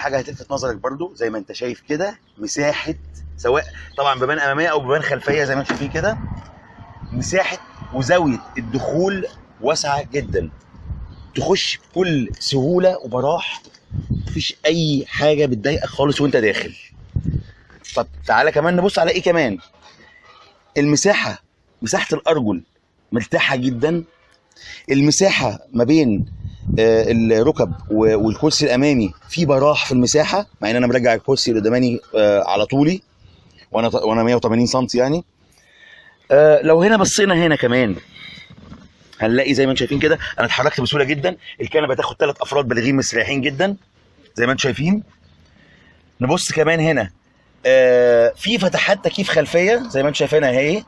حاجة هتلفت نظرك برضو زي ما انت شايف كده، مساحة سواء طبعا بيبان امامية او بيبان خلفية زي ما انتم شايفين كده، مساحة وزاويه الدخول واسعة جدا، تخش بكل سهولة وبراح، مفيش اي حاجة بتضايقك خالص وانت داخل. طب تعالى كمان نبص على ايه كمان. المساحة، مساحة الارجل مرتاحة جدا. المساحة ما بين الركب والكرسي الامامي في براح في المساحة، مع ان انا مرجع الكرسي القداماني على طولي وانا 180 سم يعني. لو هنا بصينا هنا كمان هنلاقي زي ما انتم شايفين كده انا اتحركت بسهولة جدا. الكنبة تاخد 3 افراد بالغين مستريحين جدا زي ما انتم شايفين. نبص كمان هنا، في فتحات تكييف خلفية زي ما انتم شايفينها اهي،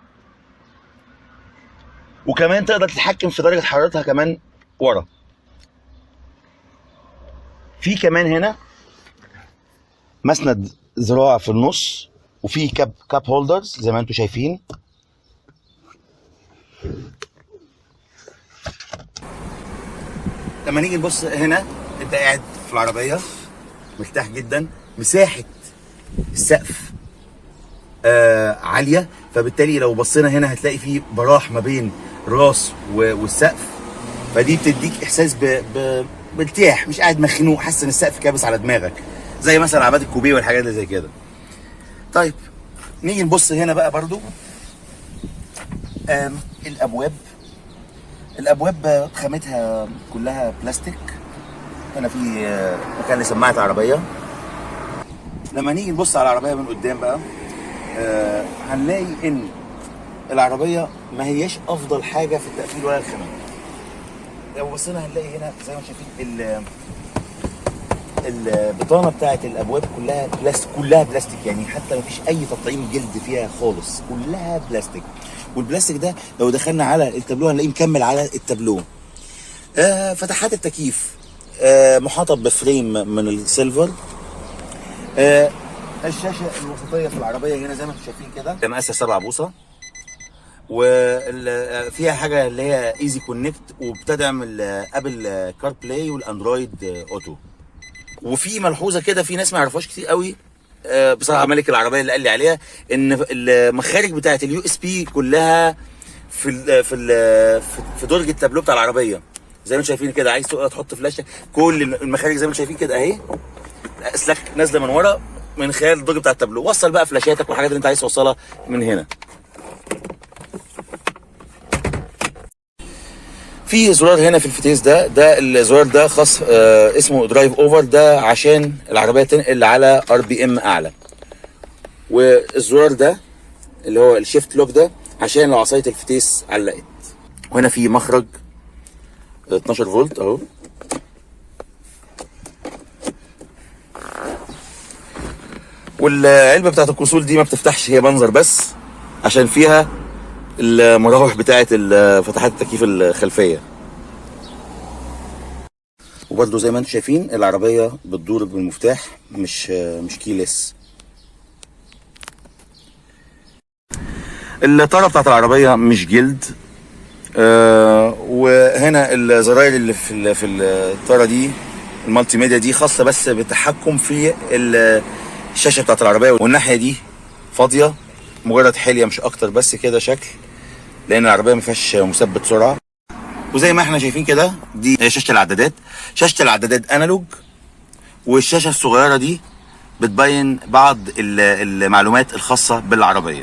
وكمان تقدر تتحكم في درجه حرارتها كمان ورا. في كمان هنا مسند ذراع في النص، وفي cup holders زي ما انتم شايفين. لما نيجي نبص هنا، انت قاعد في العربية مرتاح جدا. مساحة السقف عالية، فبالتالي لو بصينا هنا هتلاقي في براح ما بين الراس والسقف، فدي بتديك احساس بارتياح، مش قاعد مخنوق حاسس ان السقف كابس على دماغك زي مثلا عربيات الكوبيه والحاجات اللي زي كده. طيب نيجي نبص هنا بقى برضو، الابواب خامتها كلها بلاستيك. هنا في مكان لسماعه عربية. لما نيجي نبص على العربية من قدام بقى، هنلاقي ان العربية ما هياش افضل حاجة في التقفيل ولا الخامات. لو بصينا هنلاقي هنا زي ما شايفين البطانة بتاعت الابواب كلها بلاستيك، كلها بلاستيك، يعني حتى ما فيش اي تطعيم جلد فيها خالص، كلها بلاستيك. والبلاستيك ده لو دخلنا على التابلو هنلاقيه مكمل على التابلو. فتحات التكييف محاطة ب frame من ال silver. الشاشة الوسطية في العربية هنا زي ما انتم شايفين كده مقاسها 7 بوصه، وفيها حاجة اللي هي easy connect، وبتدعم ال Apple CarPlay وال Android Auto. وفي ملحوظة كده في ناس ما يعرفوهاش كتير قوي، بصراحة مالك العربية اللي قال لي عليها، ان المخارج بتاعه ال USB كلها في درج التابلو بتاع العربية زي ما انتم شايفين كده. عايز تحط فلاشه، كل المخارج زي ما انتم شايفين كده اهي، اسلاك نازله من ورا من خلال الدرج بتاع التابلو. وصل بقى فلاشاتك والحاجات اللي انت عايز توصلها من هنا. في زرار هنا في الفتيس ده الزرار ده خاص، اسمه drive over، ده عشان العربية تنقل على RPM اعلى. والزرار ده اللي هو ال shift lock ده عشان لو عصاية الفتيس علقت. وهنا في مخرج 12 فولت اهو. والعلبه بتاعت الكونسول دي ما بتفتحش، هي منظر بس عشان فيها المراوح بتاعت فتحات التكييف الخلفية. وبرده زي ما انتم شايفين العربية بتدور بالمفتاح، مش كيلس. الطاره بتاعت العربية مش جلد. وهنا الزراير اللي في الطاره دي ال multimedia دي خاصة بس بالتحكم في الشاشة بتاعت العربية، والناحية دي فاضية مجرد حليه مش اكتر، بس كده شكل، لان العربية ما فيهاش مثبت سرعة. وزي ما احنا شايفين كده دي شاشة العدادات، شاشة العدادات analog، والشاشه الصغيرة دي بتبين بعض المعلومات الخاصة بالعربية.